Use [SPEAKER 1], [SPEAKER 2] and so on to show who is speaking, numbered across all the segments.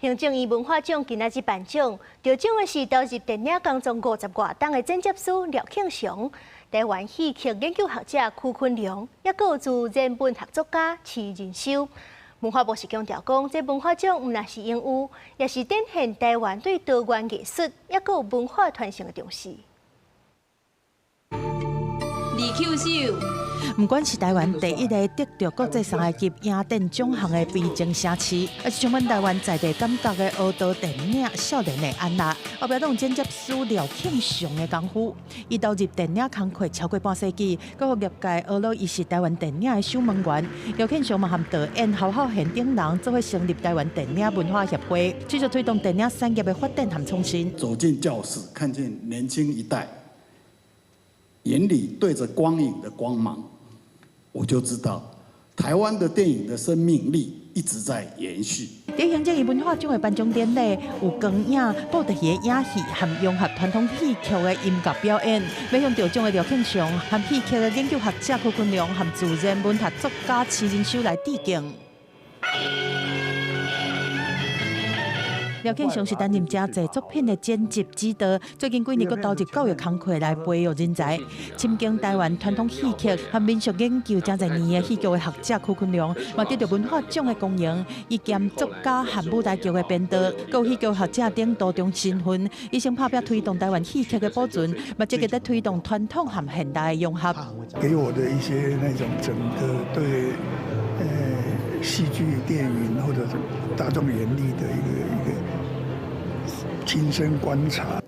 [SPEAKER 1] 行政院文化獎今仔日頒獎，得獎的是投入電影工作50外冬的剪接師廖慶祥、台灣戲曲研究學者區坤龍，抑閣有自然文學作家徐仁修。文化部是強調講，這文化獎毋但是榮譽，也是展現台灣對多元藝術抑閣有文化傳承的重視。
[SPEAKER 2] 李 Q 秀。
[SPEAKER 3] 毋管是台灣第一个得著國際三級影展獎項的悲情城市，抑是充滿台灣在地感覺的烏道電影少年的安娜，後壁攏有剪接師廖慶祥的功夫。伊投入電影工課超過半世紀，閣予業界呵咾伊是台灣電影的守門員。廖慶祥嘛和導演侯孝賢等人做伙成立台灣電影文化協會，持續推動電影產業的發展和創新。
[SPEAKER 4] 走進教室，看見年輕一代眼裡對著光影的光芒，我就知道台灣的電影的生命力一直在延續。
[SPEAKER 3] 佇行政院文化獎的頒獎典禮，有光影、布袋戲的影戲和融合傳統戲曲的音樂表演。欲向得獎的廖慶祥和戲曲的研究學者區坤龍和自然文學作家徐仁修來致敬。廖慶祥是擔任誠濟作品的剪輯指導，最近幾年閣投入教育工課來培育人才。深耕台灣傳統戲曲和民俗研究誠濟年的戲劇的學者區坤龍，嘛得著文化獎的光榮。伊兼作家和舞台劇的編導，閣有戲劇學者等多重身份，一生拍拚推動台灣戲曲的保存，嘛積極咧推動傳統和現代的融合。
[SPEAKER 5] 給我的一些那種整個對戲劇、電影或者是大眾演藝的一個親身觀察。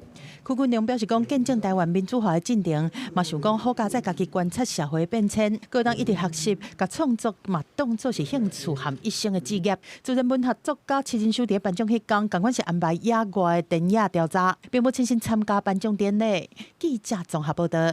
[SPEAKER 3] 區坤龍表示講，見證台灣民主化的進程，嘛想講好佳哉家己觀察社會變遷，閣當一直學習，共創作嘛當做是興趣和一生的志業。自然文學作家徐仁修佇頒獎彼工，仝款是安排野外的田野調查，並無親身參加頒獎典禮。記者綜合報道。